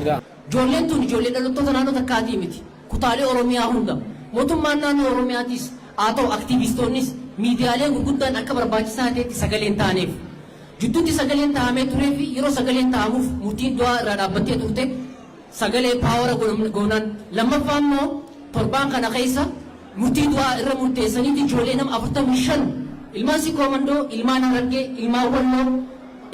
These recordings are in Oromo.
jira. Ijoolleen tun ijoollee dhalattoota naannoo takkaatii miti. Kutaalee Oromiyaa hunda. Mootummaan naannoo Oromiyaatis haa ta'u aktiivistoonnis miidiyaaleen gurguddaan akka barbaachisaa ta'etti sagalee hin taaneef. Jidduutti sagaleen tahamee turee fi yeroo sagaleen tahamuuf murtiin du'aa irraa dhaabbattee turte sagalee paawara goonaan. Lammaffaa immoo torbaan kana keessa murtii du'aa irra murteessaniiti ijoollee nama 45 ilmaan Sikkoo Mandoo, ilmaan Harargee, ilmaan Walloo,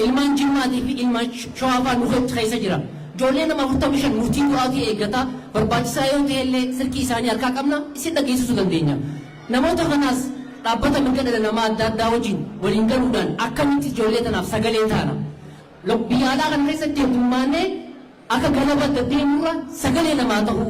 ilmaan Jimmaatii fi ilmaan Shawaa fa'aa nu keessa jira. Ijoollee nama 45 murtii du'aatii eeggata. Barbaachisaa yoo ta'e illee silkii isaanii harkaa qabna isin dhageessisuu dandeenya. Namoota kanaas dhaabbata mirga dhala namaa adda addaa wajjin waliin galuudhaan akkamitti ijoollee tanaaf sagalee taana. Biyya alaa kana keessatti heddummaannee akka galaba deddeemurra sagalee namaa ta'uu.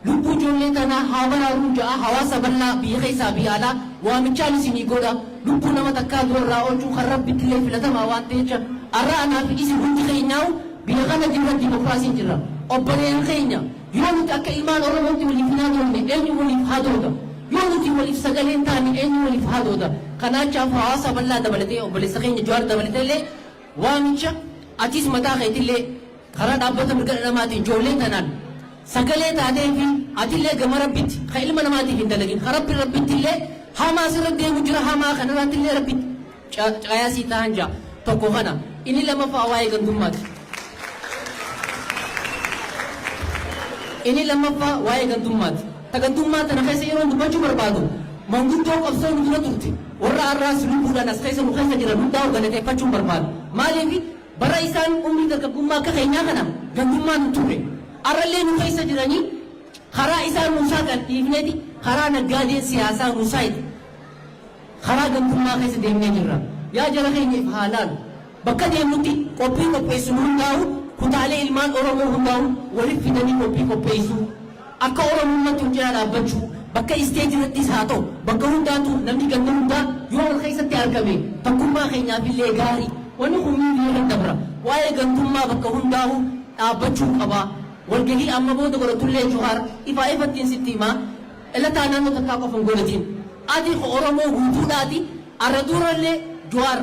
Lubbuu ijoollee tanaa haa baraaruun ja'a hawaasa bal'aa biyya keessaa biyya alaa waamichaan isinii godha. Lubbuu nama takkaa du'arraa oolchuu kan Rabbitti illee filatamaa waan ta'echa arra anaa fi isin hundi keenyaa'u biyya kana jirra, dimokiraasiin jirra. Obboleeyyan keenya yoo nuti akka ilmaan Oromootti waliif hin hadoodne eenyu waliif hadooda? Yoo nuti waliif sagalee hin taane eenyu waliif hadooda? Kanaachaaf hawaasa bal'aa dabalatee obboleessa keenya Jawaar dabalatee illee waamicha atis mataa keetillee karaa dhaabbata mirga dhala namaatiin ijoollee tanaan sagalee taatee fi atillee gama Rabbitti kan ilma namaatiif hin dalagin kan Rabbi Rabbitti illee hamaa sirra deemu jira, hamaa kanarraatti illee Rabbitti caayaasii ta'an ja'a. Tokko kana. Inni lammaffaa waa'ee gandummaati. Inni lammaffaa waa'ee gandummaati. Ta gandummaa tana keessa yeroo dubbachuu barbaadu manguddoo qabsoo nu dura turte warra har'aas lubbuudhaan as keessa nu keessa jiran hundaa'u galateeffachuun barbaadu. Maaliif bara isaan umrii dargaggummaa akka keenyaa kana gandummaan hin turre. Har'allee nu keessa jiranii karaa isaan nuusaa kan dhiifneeti karaa naggaadeen siyaasaa nuusaayiti. Karaa gandummaa keessa deemnee jirra. Yaa jara keenya if haa laalu. Bakka deemnutti qophii qopheessinu hundaa'u kutaalee ilmaan Oromoo hundaa'u walitti fidanii qophii qopheessuu. Akka Oromummaatti wal cinaa dhaabbachuu. Bakka isteejii irrattis haa ta'u bakka hundaatu namni ganda hundaa yoo wal keessatti argame tokkummaa keenyaaf illee gaarii. Wanni kun miidiyaa irra dabra. Waa'ee gandummaa bakka hundaa'u dhaabbachuu qaba. Walgahii amma booda godhatullee Jawaar ifaa ifattiin sitti himaa. Dhalataa naannoo takkaa qofa hin godhatin. Ati ka Oromoo guutuudhaati. Arra durallee Jawaar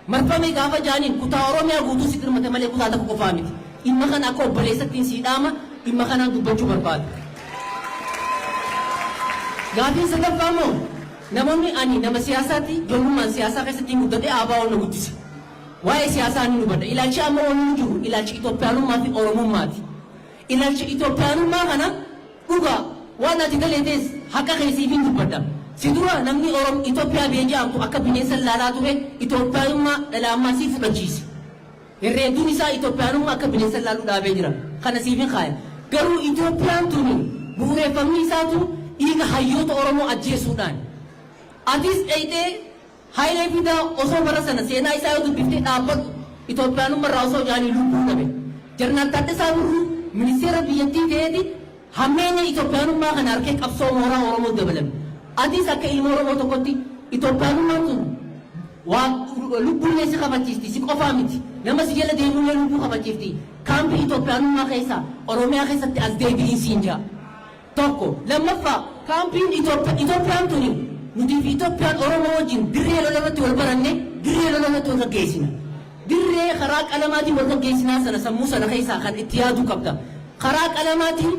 marfame gaafa jaaniin kutaa Oromiyaa guutuu si dirmate malee kutaa takka qofaa miti. Dhimma kana akka obboleessattiin sii dhaama, dhimma kanaan dubbachuu barbaada. Gaafiin sadaffaa immoo namoonni ani nama siyaasaati, ijoollummaan siyaasaa keessatti guddadhe, ABO'n na guddise. Waa'ee siyaasaa ni hubadha. Ilaalchi amma wanni jiru ilaalchi Itoophiyaanummaa fi Oromummaati. Ilaalcha Itoophiyaanummaa kana dhugaa waan ati daleetes haqa kee siifin dubbadha. Si dura namni Orom Itoophiyaa biyya jedhamtu akka bineensa ilaalaa ture Itoophiyaanummaa dhala ammaa si fudhachiise. Herreedduun isaa Itoophiyaanummaa akka bineensa ilaaluu dhaabee jira. Kana siifin kaaya. Garuu Itoophiyaan tuni bu'uureffamni isaatu dhiiga hayyoota Oromoo ajjeesuudhaan. Atis dhayxee Hayilee Fidaa osoo bara sana seenaa isaa yoo dubbiftee dhaabbadhu Itoophiyaanummaa irraa osoo jaanii lubbuu dhabe. Jeneraal Taaddasaa Birruu ministeera biyyattii ta'eeti hammeenya Itoophiyaanummaa kana harkee qabsoo mooraa Oromoo dabalame. Atis akka ilma Oromoo tokkotti Itoophiyaanummaan tun waa lubbuullee si kafachiisti, si qofaa miti. Nama si jala deemullee lubbuu kafachiifti. Kaampii Itoophiyaanummaa keessa Oromiyaa keessatti as deebi'in siin ja'a. Tokko. Lammaffaa kaampiin Itoophiyaan tuni nuti fi Itoophiyaan Oromoo wajjin dirree lola irratti wal baranne dirree lola irratti wal gaggeessina. Dirree karaa qalamaatiin wal gaggeessinaa sana sammuu sana keessaa kan itti yaaduu qabda. Karaa qalamaatiin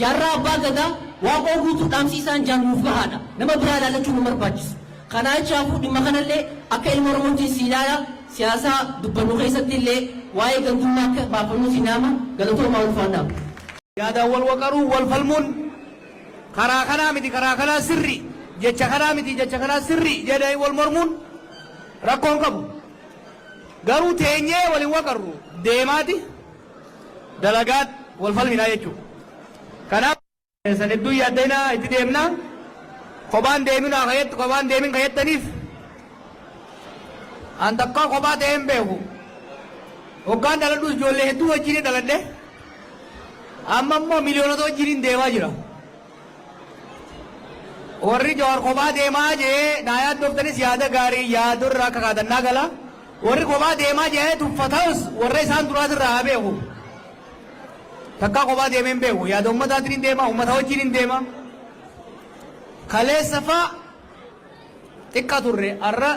jaarraa abbaa gadaa Waaqoo Guutuu dhaamsi isaan jaan nuuf gahaadha. Nama biraa ilaallachuu nu barbaachisu. Kanaa jechaafuu dhimma kanallee akka ilma Oromootiin si ilaala, siyaasaa dubbannu keessatti illee waa'ee gandummaa akka baafannuu si naama. Galatoomaa, ulfaadhaa. Yaadaan wal waqaruun wal falmuun karaa kanaa miti karaa kanaa sirri, jecha kanaa miti jecha kanaa sirri jedhanii wal mormuun rakkoo hin qabu. Garuu teenyee wal hin waqarru, deemaati dalagaat wal falminaa jechuudha. Kanaaf san hedduu yaaddinaa itti deemnaa, kophaan deeminaa kayyattu kophaan deemin kayyattaniif an takkaa kophaa ta'ee hin beeku. Hoggaan dhaladhus ijoollee hedduu wajjin dhaladhe. Amma immoo miliyoonota wajjin deemaa jira. Warri Jawaar kophaa deemaa jee naa yaaddoftanis yaada gaarii yaaduu irraa akka kaatan naa gala. Warri kophaa deemaa jee tuffatus warra isaan duraatirraa haa beeku. Takkaa kophaa deemee hin beeku. Yaada ummataatiin hin deema, ummata wajjin hin deema. Kaleessa faa xiqqa turre, har'a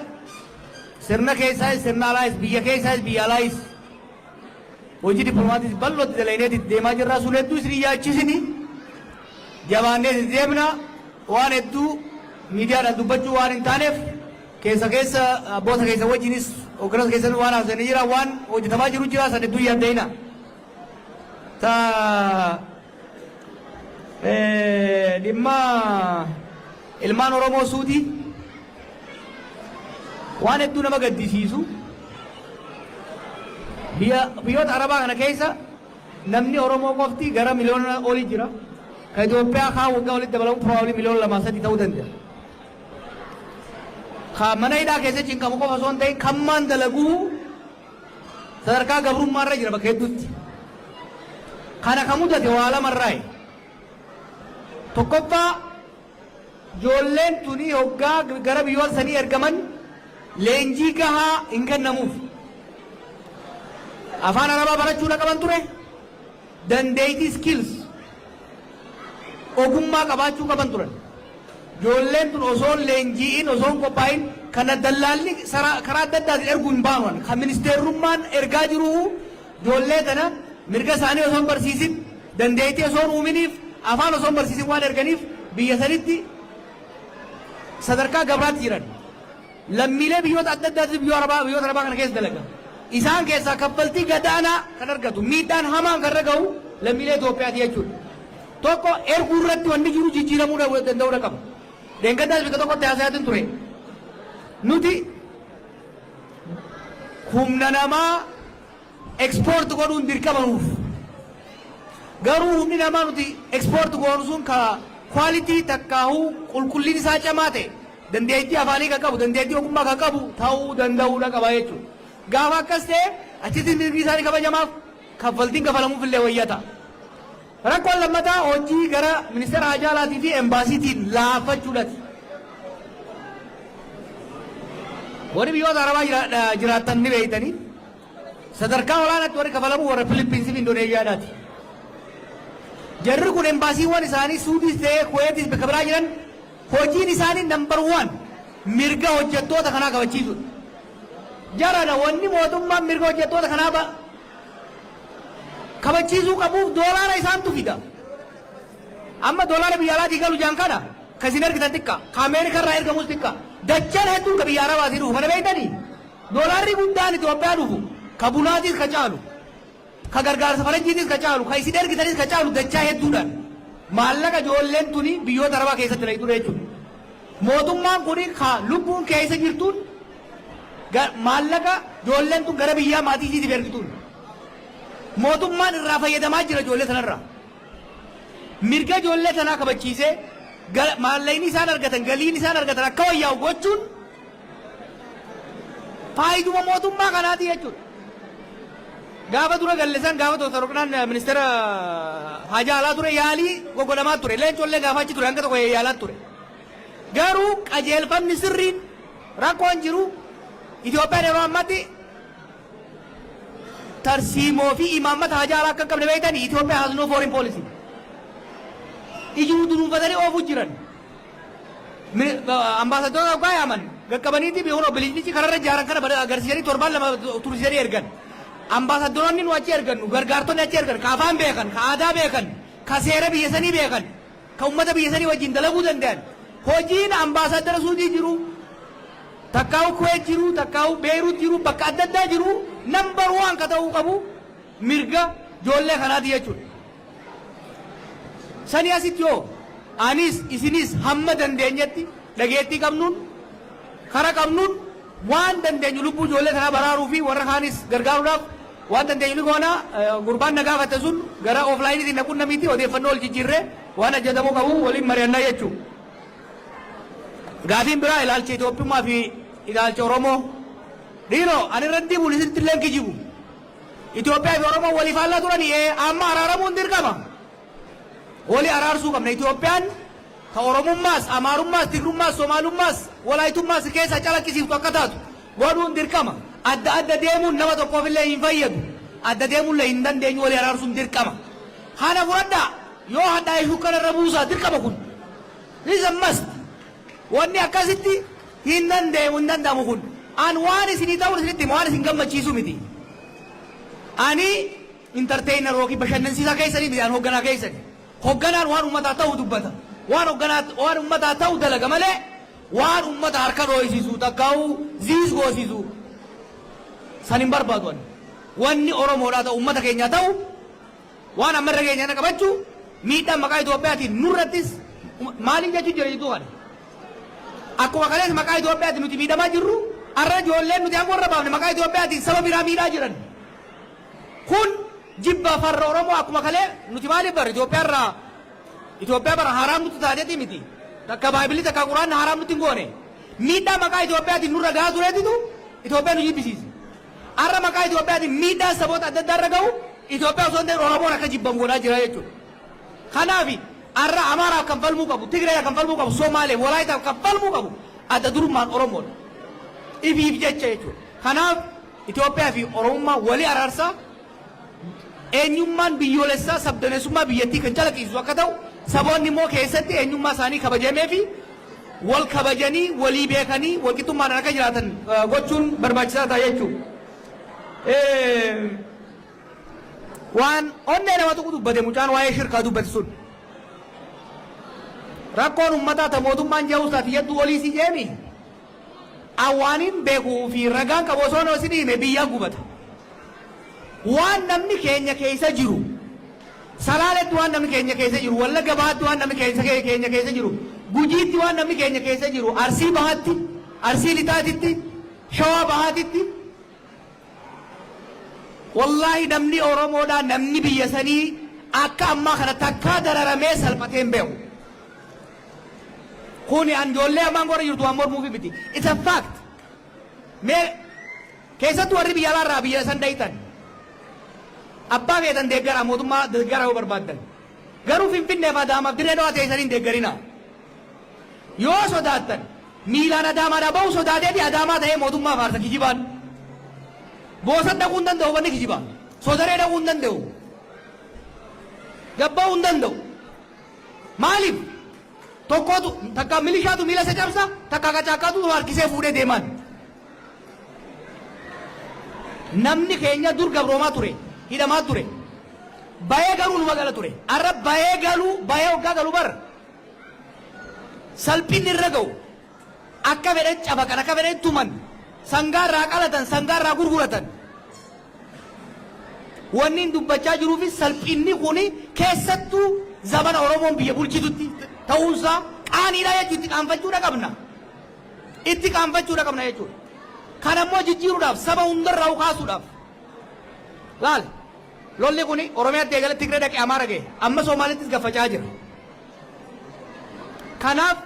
sirna keessaayis sirna alaayis, biyya keessaayis biyya alaayis. Hojii dippiloomaatiis bal'ootti dalagneeti deemaa jirra. Sun hedduu isin yaachisini, jabaannee deemna. Waan hedduu miidiyaadhaan dubbachuu waan hin taaneef, keessa keessa abboota keessa wajjinis hooggantoota keessan waan haasanii jira, waan hojjetamaa jiru jira, san hedduu yaadda'ina. Ta dhimma ilmaan Oromoo Suudii, waan hedduu nama gaddisiisu, biyyoota Arabaa kana keessa namni Oromoo qofti gara miliyoona olii jira. Ka Itoophiyaa kaan waggaa walitti dabalamu probably miliyoona 2-3 ta'uu danda'a. Ka mana hidhaa keessa cinqamu qofa osoo hin ta'in, kan maan dalaguu sadarkaa gabrummaa irra jira bakka hedduutti. Kana ka mudate waa lamarraayi. Tokkoffaa, ijoolleen tuni hoggaa gara biyyoota sanii ergaman leenjii gahaa hin kennamuuf. Afaan Arabaa barachuudha qaban ture. Dandeettii, skills, ogummaa qabaachuu qaban turan. Ijoolleen tun osoo leenji'in, osoo hin qophaa'in, kana dallaalli karaa adda addaatiin erguu hin baanu. Kan ministeerrummaan ergaa jiru, ijoollee tana mirga isaanii osoo hin barsiisin, dandeettii osoo hin uuminiif, afaan osoo hin barsiisin waan erganiif, biyya sanitti sadarkaa gabraatti jiran. Lammiilee biyyoota adda addaatiif biyyoota Arabaa kana keessa dalaga. Isaan keessaa kaffaltii gadaanaa kan argatu, miidhaan hamaan kan irra gahu lammiilee Itoophiyaati jechuudha. Tokko, erguu irratti wanni jiru jijjiiramuu danda'uudha qaba. Dheengaddaas bakka tokkotti haasa'aatiin ture. Nuti humna namaa export godhuun dirqama nuuf. Garuu humni namaa nuti export goonu sun ka quality takkaahuu qulqullinni isaa camaa ta'e, dandeettii afaanii kan qabu, dandeettii ogummaa kan qabu ta'uu danda'uudha qaba jechuudha. Gaafa akkas ta'e, achitti mirgi isaanii kabajamaaf, kaffaltiin kafalamuuf illee wayyata. Rakkoon lammataa hojii gara ministeera haajaa alaatii fi embaasiitiin laaffachuudhaati. Warri biyyoota Arabaa jiraattan ni beeytanii, sadarkaa olaanaatti warri kafalamu warra Filiippiinsii fi Indoneeziyaadhaati. Jarri kun embaasiiwwan isaanii Suudiis ta'ee Kuweetis bakka biraa jiran, hojiin isaanii number one mirga hojjettoota kanaa kabachiisuudha. Jarana wanni mootummaan mirga hojjettoota kanaa kabachiisuu qabuuf doolaara isaantu fida. Amma doolaara biyya alaatii galu jaan kana kan isin ergitan xiqqa. Ka Ameerikaa irraa ergamus xiqqa. Dachaan hedduun ka biyya Arabaatii dhufu kana beektanii? Doolaarri guddaan Itoophiyaa dhufu ka bunaatis ka caalu, ka gargaarsa faranjiitis ka caalu, ka isin ergitanis ka caalu dachaa hedduudhaan. Maallaqa ijoolleen tuni biyyoota Arabaa keessatti dalaydudha jechuudha. Mootummaan kuni ka lubbuun keessa jirtuun maallaqa ijoolleen tun gara biyyaa maatii isiitiif ergituun. Mootummaan irraa fayyadamaa jira ijoollee sanarraa. Mirga ijoollee tanaa kabachiisee, maallaqni isaan argatan, galiin isaan argatan akka wayyaa'u gochuun faayiduma mootummaa kanaati jechuudha. Gaafa dura galle san, gaafa Dr. Warqinaan ministeera haajaa alaa ture, yaalii goggodamaa ture. Leencollee gaafa achi ture hanga tokko yaalaa ture. Garuu qajeelfamni sirriin rakkoon jiru, Itoophiyaan yeroo ammatti tarsiimoo fi imaammata haajaa alaa akka hin qabne beektanii? Itoophiyaa has no foreign policy. Ijuu dunuunfatanii oofuu jiran. Ambaasadoota hoggaa yaaman qaqqabaniiti biyyoon bilichilichi kararra ijaaran kana agarsiisanii torbaan 2 tursiisanii ergan. Ambaasadoonni nu achi ergannu, gargaartonni achi ergan, ka afaan beekan, ka aadaa beekan, ka seera biyya sanii beekan, ka ummata biyya sanii wajjin dalaguu danda'an. Hojiin ambaasadara Suudii jiru, takkaa'u Kuweet jiru, takkaa'u Beeruut jiru, bakka adda addaa jiru, number one ka ta'uu qabu mirga ijoollee kanaati jechuudha. Sanii asitti yoo anis isinis hamma dandeenyetti dhageettii qabnuun, kara qabnuun, waan dandeenyu lubbuu ijoollee kanaa baraaruu fi warra kaanis gargaaruudhaaf waan dandeenyu ni goona. Gurbaan na gaafate sun gara offline na qunnamiiti, odeeffannoo ol jijjiirree waan hojjetamuu qabu waliin mari'annaa jechuudha. Gaafiin biraa ilaalcha Itoophiyummaa fi ilaalcha Oromoo. Dhiiroo, ani irratti bulu, isitti illee kijibu. Itoophiyaa fi Oromoo walii faallaa turanii amma araaramuun dirqama. Walii araarsuu qabna. Itoophiyaan ka Oromummaas, Amaarummaas, Tigrummaas, Somaalummaas, Walaayitummaas keessaa calaqqisiiftu akka taatu godhuun dirqama. Adda adda deemuun nama tokkoof illee hin fayyadu. Adda deemuun illee hin dandeenyu, walii araarsuun dirqama. Kana fudhadhaa, yoo hadhaa'e shukkara irra buusaa, dirqama kun. This is a must. Wanni akkasitti hin danda'amu, hin danda'amu kun. An waan isinii ta'uun isinitti hima, waan isin gammachiisu miti. Ani entertainer yookiin bashannansiisaa keessanii miti, an hogganaa keessani. Hogganaan waan ummataa ta'u dubbata. Waan hogganaa waan ummataa ta'u dalaga malee waan ummata harka dhooysisu takkaa'u ziis goosisu san hin barbaadu ani. Wanni Oromoodhaa ta'u, ummata keenyaa ta'u, waan amma irra keenya kana qabachuu miidhaan maqaa Itoophiyaatiin nurrattis maaliin jechuun jira jidduu kana. Akkuma kalees maqaa Itoophiyaatiin nuti miidhamaa jirru, har'a ijoolleen nuti aangoo irra baafne maqaa Itoophiyaatiin saba biraa miidhaa jiran. Kun jibba farra Oromoo. Akkuma kalee nuti maaliif bara Itoophiyaa irraa, Itoophiyaa bara haraam nutti taateeti miti. Takka Baaybilii takka Quraanni haraam nutti hin goone. Miidhaa maqaa Itoophiyaatiin nurra gahaa tureetitu Itoophiyaa nu jibbisiise. Har'a maqaa Itoophiyaatiin miidhaan saboota adda addaa irra gahu Itoophiyaa osoo hin ta'in Oromoon akka jibbamu godhaa jira jechuudha. Kanaaf har'a Amaaraaf kan falmuu qabu, Tigreedhaaf kan falmuu qabu, Somaaleef, Walaayitaaf kan falmuu qabu adda durummaan Oromoodha. Ifiif jecha jechuudha. Kanaaf Itoophiyaa fi Oromummaa walii araarsaa, eenyummaan biyyoolessaa sabdaneessummaa biyyattii kan calaqqisiisu akka ta'u, saboonni immoo keessatti eenyummaa isaanii kabajamee fi wal kabajanii, walii beekanii, walqixxummaadhaan akka jiraatan gochuun barbaachisaa ta'a jechuudha. Waan onnee nama tuqu dubbate mucaan waa'ee shirkaa dubbate sun. Rakkoon uummataa ta mootummaan je'us taate yadduu olii si jeemi. Awwaaniin beekuu fi ragaan qabu osoo isin hime biyyaan gubata. Waan namni keenya keessa jiru, Salaaletti waan namni keenya keessa jiru, Wallagga Bahaatti waan namni keenya keessa jiru, Gujiitti waan namni keenya keessa jiru, Arsii Bahaatti, Arsii Lixaatitti, Shawaa Bahaatitti, wallaahi namni Oromoodhaa, namni biyya sanii akka ammaa kana takkaa dararamee salphatee hin beeku. Kuni an ijoollee ammaan gorra jirtu waan mormuufi miti. It's a fact. Mee keessattuu warri biyya alaarraa biyya san dhayitan, abbaa feetan deeggaraa, mootummaa deeggaraa yoo barbaaddan. Garuu Finfinnee fi Adaamaaf Dirree Dhawaa teessanii hin deeggarinaa. Yoo sodaattan miilaan Adaamaadhaa bahu sodaateeti Adaamaa ta'ee mootummaa faarsa kijibaan. Boosan dhaquu hin danda'u, wanni kijibaa. Sodaree dhaquu hin danda'u. Gabba'uu hin danda'u. Maaliif? Tokkotu takka milishaatu miila isa cabsa, takka kacaakkaatu harkisee fuudhee deemaan. Namni keenya dur gabroomaa ture, hidhamaa ture. Bayee garuu numa gala ture. Har'a bayee galuu, bayee hoggaa galu bar salphinni irra ga'u, akka fedhan cafaqan, akka fedhan tuman, sangaa irraa qalatan, sangaa irraa gurguratan. Wanni hin dubbachaa jiruufis salphinni kuni keessattuu zamana Oromoon biyya bulchitutti ta'uunsaa qaaniidha jechuudha. Itti qaanfachuudha qabna. Itti qaanfachuudha qabna jechuudha. Kana immoo jijjiiruudhaaf, saba hundarraa kaasuudhaaf. Laal, lolli kuni Oromiyaatti eegale, Tigree dhaqee, Amaara ga'e. Amma Somaalittis gaffacaa jira. Kanaaf